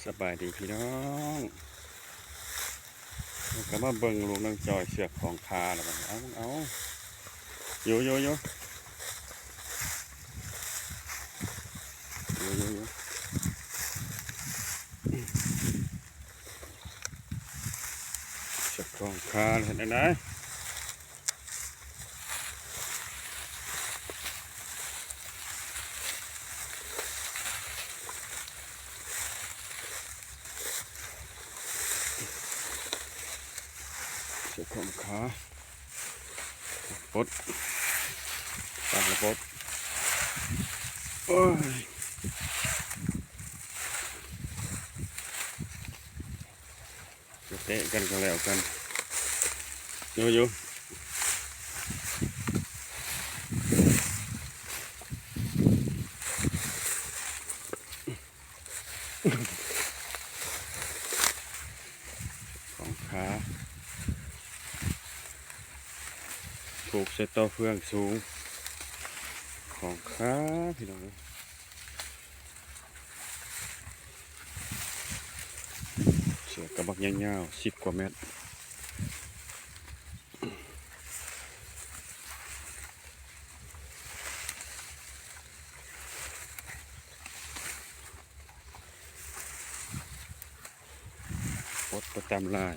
ສະບາຍດີພີ່ນ້ອງ ເຮົາກໍມາເບິ່ງລູກນາງຈອຍເຊືອກຂອງຄາແລ້ວບັດນີ້ ເອົາ ເອົາ ຢູ່ ຢູ່ ຢູ່ ຢູ່ ຢູ່ ຢູ່ ເຊືອກຂອງຄາເຮັດແນວໃດ? ເຊືອກຂອງຄາ ປົດ ຕັດແລ້ວປົດ ໂອ້ຍ. ເຕະກັນກໍແລ້ວກັນ ຢູ່ ຢູ່ ຂອງຄາ ຜູກໃສ່ຕໍ່ເຟືອງສູງ ຂອງຄາ ພີ່ນ້ອງເອີຍ. ເຊືອກກະບັກຍາວໆ ສິບກວ່າແມັດ ປົດໄປຕາມລາຍ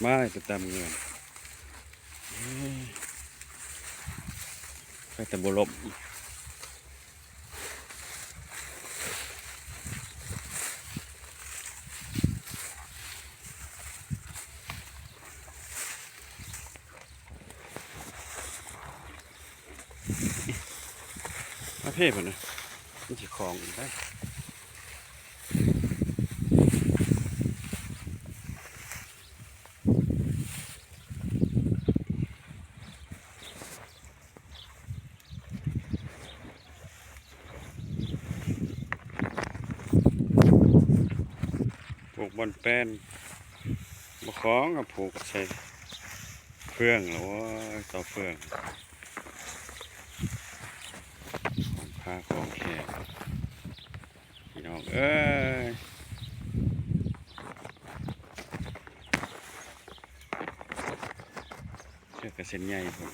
ມາໄປຕາມເງື່ອນ ເອີ ໄປແຕ່ບໍ່ລົ້ມ. ມາເພພຸ້ນນະ ມັນຊິຂອງອີກໄດ໋. ຜູກບ່ອນແປ້ນ ບໍ່ຂອງ ກໍຜູກໃສ່ເຟືອງ ໂອ້ຍ ຕໍ່ເຟືອງ ຂອງພາຂອງແຂກ ພີ່ນ້ອງເອີຍ ເຊືອກກະເສັ້ນໃຫຍ່ພຸ້ນ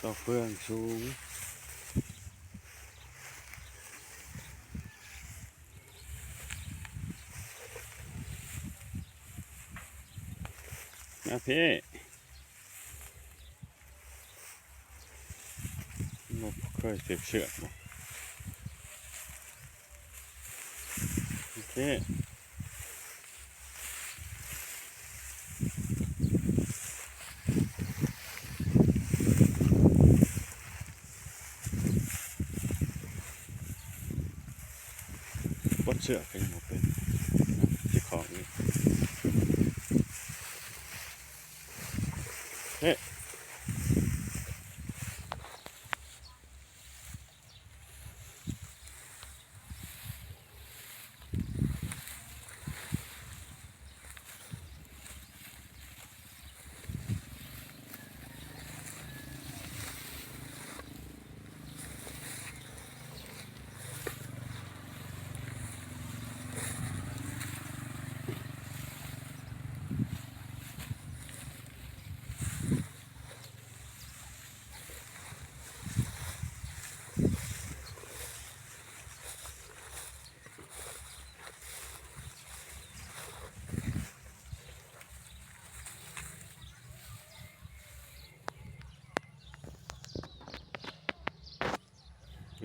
ຕໍ່ເຟືອງສູງ. ມາພີ້ ບໍ່ເຄີຍຖືກເຊືອກບໍ່? ໂອເຄ ປົດເຊືອກກໍຍັງບໍ່ເປັນ ຊິຂອງອີກ ເຮີ້.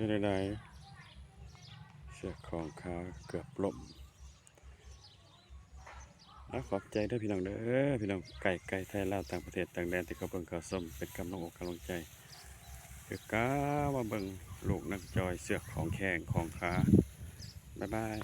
ເປັນຈັ່ງໃດ? ເຊືອກຂອງຄາເກືອບລົ້ມ. ອາ ຂອບໃຈເດີພີ່ນ້ອງເດີ ພີ່ນ້ອງໃກ້ໆ ໄທລາວ ຕ່າງປະເທດຕ່າງແດນ ທີ່ເຂົ້າເບິ່ງເຂົ້າຊົມ ເປັນກຳລັງອົກກຳລັງໃຈ ຄືເກົ່າ ມາເບິ່ງລູກນາງຈອຍ ເຊືອກຂອງແຂງຂອງຄາ. ບາຍບາຍ.